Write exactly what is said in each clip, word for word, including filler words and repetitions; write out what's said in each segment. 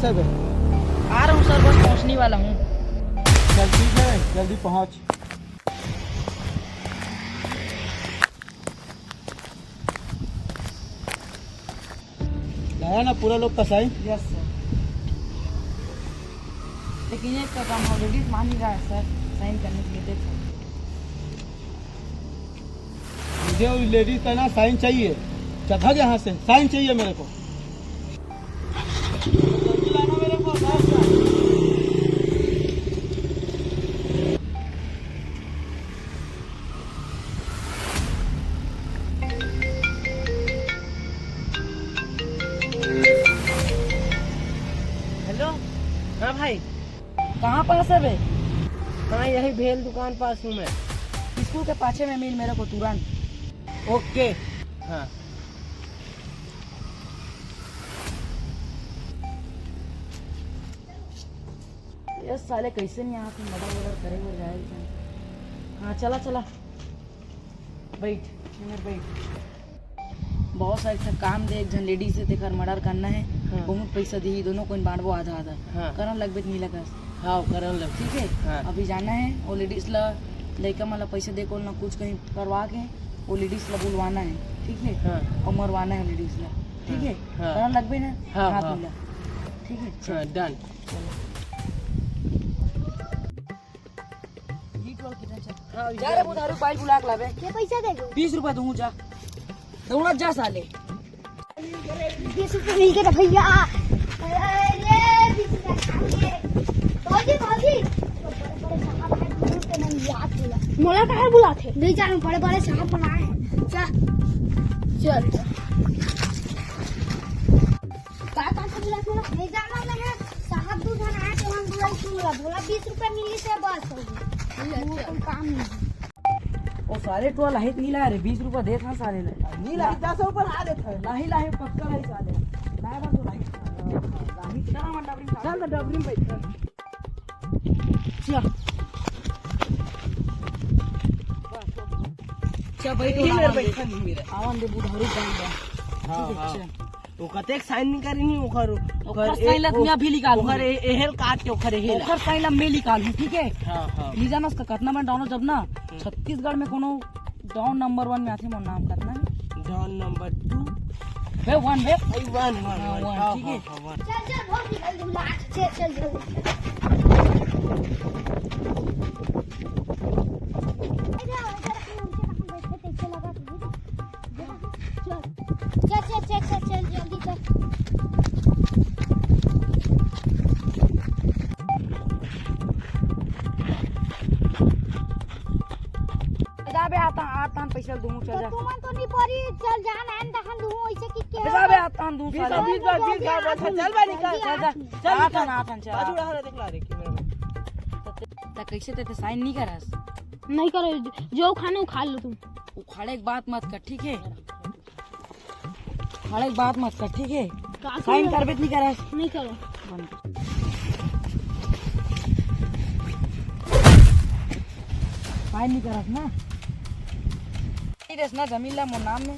Sir, आ रहा हूँ सर, बस पहुँचने वाला हूँ। चल ठीक है, जल्दी पहुँच। लाया ना पूरा लोग का साइन? Yes sir. लेकिन एक का काम ऑलरेडी मान ही रहा है सर, साइन करने के लिए। देखो, मुझे उस लेडीज का ना साइन चाहिए। चल भाग यहाँ से, साइन चाहिए मेरे को। हेलो। हाँ भाई। कहाँ पास है बे? हाँ, यही भेल दुकान पास हूँ मैं। स्कूल के पाछे में मिल मेरे को तुरंत। ओके। हाँ। ये साले कैसे नहीं यहाँ से मर्डर वर्डर करे बर जाए। हाँ, चला चला, बैठ, मेरे बैठ। बहुत सारे सब काम दे, एक झन लेडीज से तेकर मर्डर करना है। हाँ। बहुत पैसा दी, दोनों कोई बांटबो आधा आधा। हाँ। करन लगबे त नहीं लगा। हाँ, करन लग। ठीक है। हाँ। अभी जाना है वो लेडीज ला, लड़का मन ला पैसा दे को ना कुछ कहीं करवा के वो लेडीज ला बुलवाना है। ठीक है। हाँ। और मरवाना है लेडीज ला। ठीक है। हाँ। करन लगबे ना। हाँ, हाथ हाँ। मिला। ठीक है, चल। हाँ, डन। चलो। हाँ, जा रे, बुधारू बाइल बुला के लाबे। ये पैसा दे दो। बीस रुपया दूँ, जा। दौड़ा जा साले। बीस रुपया मिल गया भैया। अरे, बीस रुपया खा लिए। भौजी, भौजी। बड़े बड़े साहब हैं, दूर से मन याद होला। मोला काहे बुलाथे? नहीं जानू, बड़े बड़े साहब मन आए हैं। चल। चल। का काम से बुलाथे? नहीं जानू मैं। साहब दू झन आए तो हम बुलाई सुन ला। बोला बीस रुपया मिली से बस हो गई। अच्छा। कोई काम नहीं। ओ साले टोल है, नहीं ला रे, बीस रुपया दे था साले ने। नहीं ला, दस ऊपर आ देता है। लाही लाही पक्का है साले। लाही बस लाही। लाही चला मन डबरी में। चल डबरी में बैठ। चल। चल बैठ, यही मेरे आवन दे। बैठा नहीं मेरा। आवन दे बुढ़ारू बन गया। हाँ, ठीक है, हाँ। चल। वो कतेक साइन नहीं करी नहीं, ओकर, ओकर ओकर ए-, साइन ला ओ-, मैं अभी निकालूँ। ओकर ए-, एहेल काट के ओकर एहेल। ओकर साइन ला मैं निकालूँ, ठीक है? हाँ, हाँ। ली जानस का कतना मैं डाउन जब ना, हम्म। छत्तीसगढ़ में कोनो डाउन नंबर वन में आथे, मोर नाम कतना है? Down number two. बे, वन बे। ए, वन, वन, हाँ, वन। वन, हाँ, ठीक है। हाँ, हाँ, वन। चल, चल, बहुत निकल दूँ, लाट, चल, चल, जल्दी। ए, जा, इधर अपने उनके कहाँ बैठे, कैसे लगा तुझे? चल, चल, चल, चल, चल, जल्दी चल। जा बे, आता, आता, पैसा दूँ, चल तो जा। तुमन तो नहीं परी, चल जा ना, तहन दूँ, ऐसे कि के जा बे, आता, दूँ, बीस, साला। बीस, बीस, बीस, बीस, बीस, चल बे, निकल। चल, जा। चल, आता, निकल। आता, चल। बाजू रहा, देख ला रे, कैमरा में। त कैसे ते, ते साइन नहीं करस? नहीं करो, जो खाना उखाड़ लो तुम। उखाड़े के बात मत कर, ठीक है? अरे बात मत कर, ठीक है? का साइन सुन? करबे त नहीं करस। नहीं करो। बंद। साइन नहीं करस ना। नहीं रेस ना जमीन ला मोर नाम में।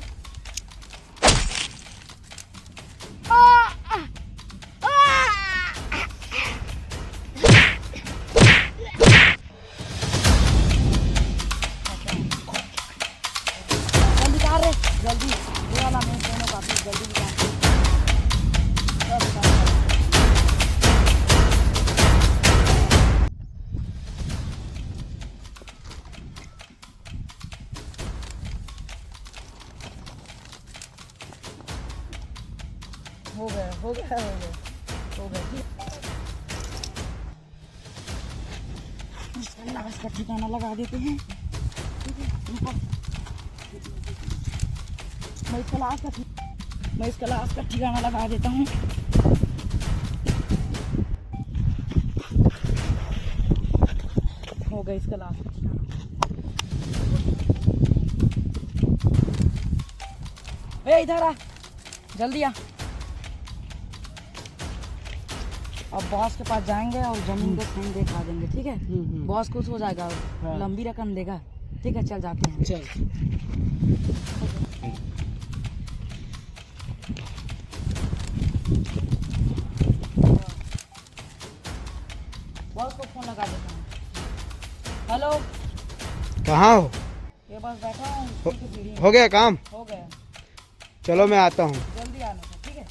जल्दी निकाल रे, जल्दी। ये वाला मैं दोनों काफी जल्दी निकाल। हो गया, हो गया, हो गया, हो गया। इसका लाश का ठिकाना लगा देते हैं। ठीक है, रुको। मैं इसका लाश का ठि-, मैं इसका लाश का ठिकाना लगा देता हूँ। हो गया इसका लाश का ठिकाना। ए, इधर आ। जल्दी आ। अब बॉस के पास जाएंगे और जमीन का हम्म। साइन देखा देंगे, ठीक है? हम्म, हम्म। बॉस खुश हो जाएगा, हाँ। लंबी रकम देगा। ठीक है, चल जाते हैं। चल। बॉस को फोन लगा देता हूँ। हेलो। कहाँ हो? ये बस बैठा हूँ, स्कूल की सीढ़ी में। हो गया काम? हो गया। चलो, मैं आता हूँ। जल्दी आना सर, ठीक है?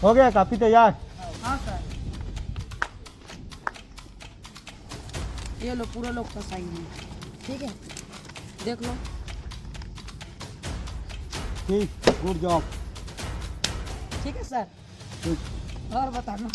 हो गया, कॉपी तैयार। हाँ सर। ये लो, पूरा लोग का साइन है, ठीक है? देख लो। ठीक, गुड जॉब। ठीक है सर। ठीक। और बताना।